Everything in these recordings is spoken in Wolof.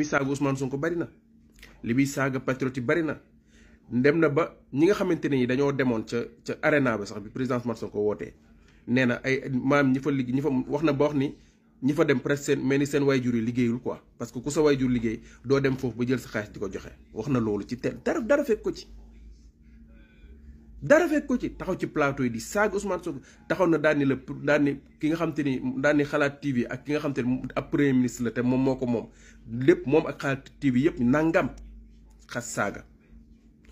saaga Ousmane Sonko bari na li muy saaga patriote yi bari na dem na ba ñi nga xamante ne dañoo demoon ca arena ba sax bi président Ousmane Sonko wootee nee na ay maam ñi fa liggéey ñi fa wax na ba wax ni ñi fa dem presque seen mel ni seen waajur yi liggéeyul quoi parce que ku sa waajur liggéey doo dem foofu ba jël sa xaalis di ko joxe wax na loolu ci tel dara fekk ko ci. dara fekk ko ci taxaw ci plateau yi di saaga Ousmane Sonko taxaw na daan ni ki nga xam te ni daan ni Xalaat TV ak ki nga xam te ni ab premier ministre la te moom moo ko moom lépp moom ak Xalaat TV yëpp nangam xas saaga.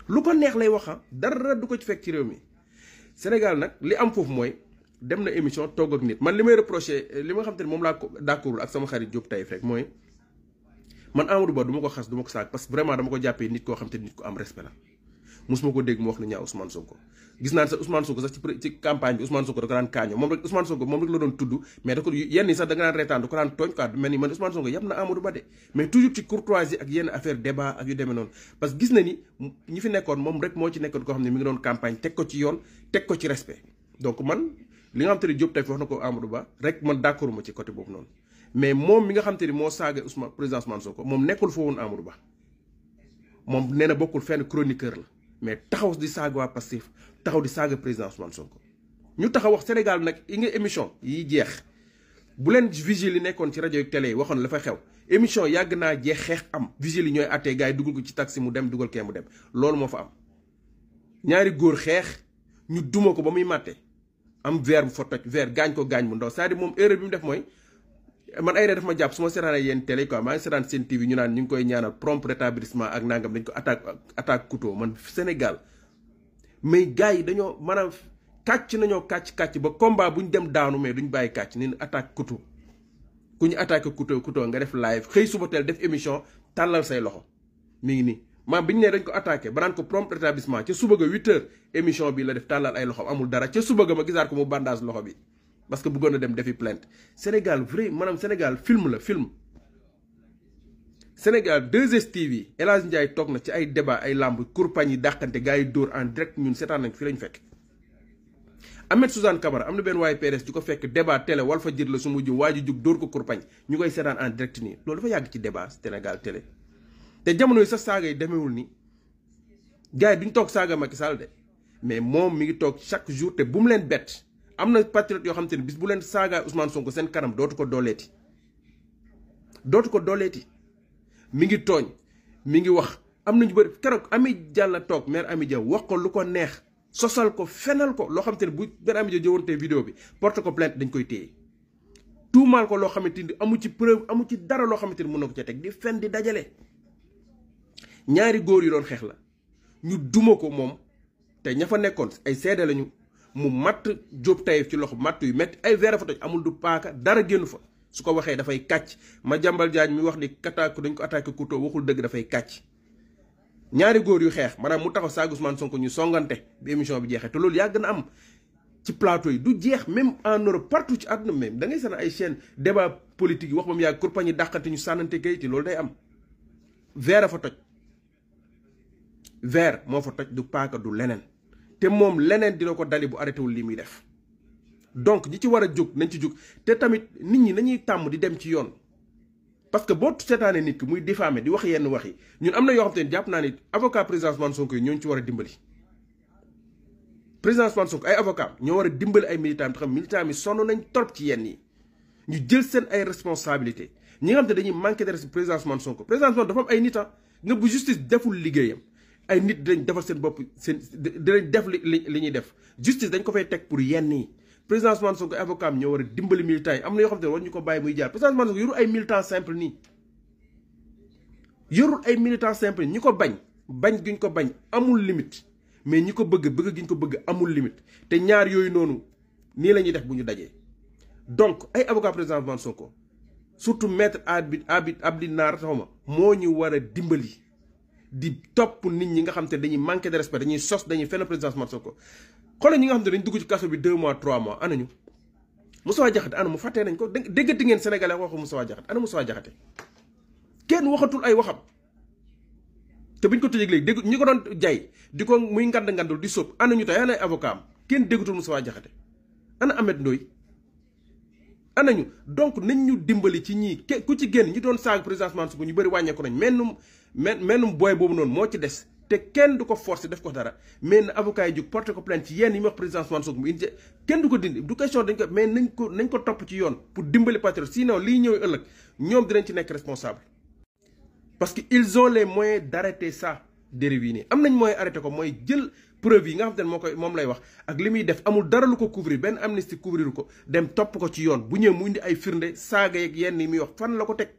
lu ko neex lay wax dara du ko ci fekk ci réew mi Sénégal nag li am foofu mooy dem na émission togg ak nit man li may reproché li nga xam te ni moom laa ko d'accordul ak sama xarit Diop Taïf rek mooy man Amadou Ba du ma ko xas du ma ko saag parce que vraiment dama ko jàppee nit koo xam te ni nit ko am respect la. musuma ko dégg mu wax lu ñaaw Ousmane Sonko gis naa sax Ousmane Sonko sax ci campagne bi Ousmane Sonko da ko daan kaañoo moom rek Ousmane Sonko moom rek la doon tudd mais da ko yenn yi sax da nga daan reetaan da ko daan tooñ quoi mel ni man Ousmane Sonko yab na Amadou Ba de mais toujours ci courtoisie ak yenn affaire débat ak yu demee noonu parce que gis na ni ñi fi nekkoon moom rek moo ci nekkoon koo xam ne mi ngi doon campagne teg ko ci yoon teg ko ci respect donc man li nga xam te ni Diop tey wax na ko Amadou Ba rek man d'accord ma ci côté boobu noonu mais moom mi nga xam te ni moo saaga Ousmane président Ousmane Sonko moom nekkul foo woon Amadou Ba moom nee na bokkul fenn chroniqueur la mais taxaw di saaga waa Pastef taxaw di saaga président Ousmane Sonko ñu taxaw wax Sénégal nag yi nga émission yi jeex bu leen vigile yi nekkoon ci rajo yi télé yi waxoon la fa xew émission yàgg naa jeex xeex am vigile yi ñooy attee gars yi dugal ko ci taxi mu dem dugal kee mu dem loolu moo fa am ñaari góor xeex ñu duma ko ba muy màtte am verre bu fa toj verre gaañ ko gaañ bu ndaw c'est-à-dire moom erreur bi mu def mooy man ay def ma jàpp su ma seetaanee yéen télé quoi maa ngi seetaan seen TV ñu naan ñu ngi koy ñaanal prompt rétablissement ak nangam dañ ko attaque couteau man Sénégal mais gars yi dañoo maanaam kàcc nañoo kàcc ba combat bu ñu dem daanu mais duñ bàyyi kàcc ni attaque couteau ku ñu attaqué couteau nga def live xëy suba teel def émission tàllal say loxo mi ngi nii maam bi ñu ne dañ ko attaqué ba naan ko prompt rétablissement ca suba ga 8h émission bi la def tàllal ay loxo amul dara ca suba ga ma gisaat ko mu bandage loxo bi parce que bëggoon na dem defi plainte Sénégal vrai maanaam Sénégal film la film Sénégal 2STV El Hadj Ndiaye toog na ci ay débat ay làmb kurpañ yi dàqante gars yi dóor en direct ñun seetaan nañ fi lañ fekk Ahmed Suzanne Camara am na benn waaye PDS di ko fekk débat télé wal fa jër la su mujj waa ji jug dóor ko kurpañ ñu koy seetaan en direct nii loolu dafa yàgg ci débat Sénégal télé te jamono yi sax saaga yi demewul ni gars yi duñ toog saaga Macky Sall de mais moom mi ngi toog chaque jour te bu mu leen bett am na patriote yoo xam te ne bis bu leen saaga Ousmane Sonko seen kanam dootu ko dooleeti mi ngi tooñ mi ngi wax am nañu bëri keroog Ami Diallo toog maire Ami Dia wax ko lu ko neex sosal ko fenal ko loo xam te ne bu benn Ami Dia jëwoon vidéo bi porte ko plainte dañ koy téye tuumaal ko loo xamante ni amu ci preuve amu ci dara loo xamante ni mën na ko ca teg di fen di dajale ñaari góor yu doon xeex la ñu duma ko moom te ña fa nekkoon ay seede lañu mu matt Diop Taïf ci loxo matt yu métti ay verre fa toj amul du paaka dara génn fa su ko waxee dafay kàcc ma jàmbal jaañ mi wax ni kataako dañ ko attaqué couteau waxul dëgg dafay kàcc ñaari góor yu xeex maanaam mu taxaw saaga Ousmane Sonko ñu songante bi émission bi jeexee te loolu yàgg na am ci plateau yi du jeex même en Europe partout ci àdduna même da ngay seen ay chaîne débat politique yi wax ba mu yàgg kurpañ yi dàqante ñu sànnante kayit yi loolu day am verre fa toj verre moo fa toj du paaka du leneen te moom leneen dina ko dali bu arrêté wul lii muy def donc ñi ci war a jóg nañ ci jóg te tamit nit ñi nañuy tàmm di dem ci yoon parce que boo seetaanee nit ki muy diffamé di wax yenn wax yi ñun am na yoo xam te ne jàpp naa ni avocat président Ousmane Sonko yi ñooñu ci war a dimbali président Ousmane Sonko ay avocat ñoo war a dimbali ay militants te xam militants mi sonn nañ trop ci yenn yi ñu jël seen ay responsabilité ñi nga xam te dañuy manqué de respect président Ousmane Sonko dafa am ay nit nga bu justice deful liggéeyam ay nit dañ defal seen bopp seen dinañ def li ñuy def justice dañ ko fay teg pour yenn yi président Ousmane Sonko avocat am ñoo war a dimbali militants yi am na yoo xam te ne war ñu ko bàyyi muy jaar président Ousmane Sonko yorul ay militants simple nii yorul ay militants simple ñi ko bañ giñ ko bañ amul limite mais ñi ko bëgg giñ ko bëgg amul limite te ñaar yooyu noonu nii la ñuy def bu ñu dajee donc ay avocat président Ousmane Sonko surtout maître Abdi Naar taxawma moo ñu war a dimbali di topp nit ñi nga xam te dañuy manqué de respect dañuy sos dañuy fenn président Ousmane Sonko xoolal ñi nga xam te dañ dugg ci kaso bi 2 mois 3 mois anañu Moustapha Diakhaté ana mu fàttee nañ ko déggati ngeen sénégalais waxu Moustapha Diakhaté ana Moustapha Diakhaté kenn waxatul ay waxam te buñ ko tëjee léegi dégg ñi ko doon jay di ko muy ngandul di sóob ana ñu tey ana ay avocat am kenn déggatul Moustapha Diakhaté ana Ahmed Ndoye anañu donc nañ ñu dimbali ci ñii ku ci génn ñi doon saaga président Ousmane Sonko ñu bëri wàññeeku nañ mennum booy boobu noonu moo ci des te kenn du ko forcer def ko dara mais na avocat yi jóg porté ko plainte ci yenn yi mu wax président Ousmane Sonko mu indi kenn du ko dindi du question dañ ko mais nañ ko topp ci yoon pour dimbali patriote sinon lii ñëw ëllëg ñoom dinañ ci nekk responsable parce que ils ont les moyens d'arrêter ça dérive yi nii am nañ moyen arrêté ko mooy jël preuve yi nga xam te ne moom lay wax ak li muy def amul dara lu ko couvrir benn amnistie couvrir ko dem topp ko ci yoon bu ñëwee mu indi ay firnde saaga yeeg yenn yi muy wax fan la ko teg